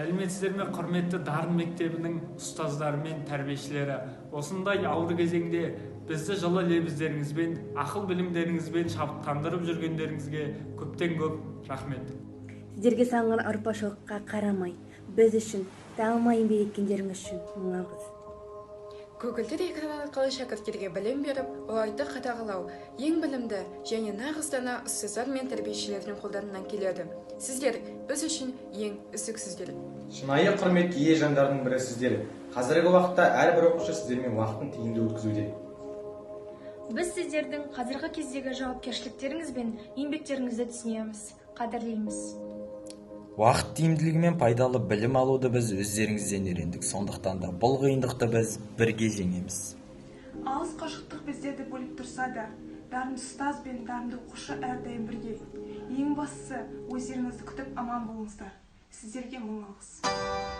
Сәлеметсіздер ме, құрметті Дарын мектебінің ұстаздары мен тәрбиешілері! Осындай ауыр кезеңде бізді жылы лебіздеріңізбен, ақыл білімдеріңізбен шабыттандырып жүргендеріңізге көптен көп рахмет. Сіздерге салынған ауыртпашылыққа қарамай, біз үшін талмай еңбек еткендеріңіз үшін мың алғыс. Көгілдір экран арқылы шәкірттерге білім беріп, оларды қадағалау ең білімді және нағыз дана ұстаздар мен тәрбиешілердің қолдарынан келеді. Сіздер біз үшін ең үздіксіздер. Шынайы құрметке ие жандардың бірі сіздер. Қазіргі уақытта әрбір оқушы сіздермен уақытын тиімді өткізуде. Біз сіздердің қазіргі кездегі жауапкершіліктеріңіз бен еңбектеріңізді түсінеміз, қадірлейміз. Уақыт тиімділігі мен пайдалы білім алуды біз өздеріңізден үйрендік. Сондықтан да бұл қиындықты біз бірге жеңеміз. Алыс қашықтық біздерді бөліп тұрса да, дарынды ұстаз бен дарынды оқушы әрдайым бірге. Ең бастысы, өздеріңізді күтіп, аман болыңыздар. Сіздерге мың алғыс.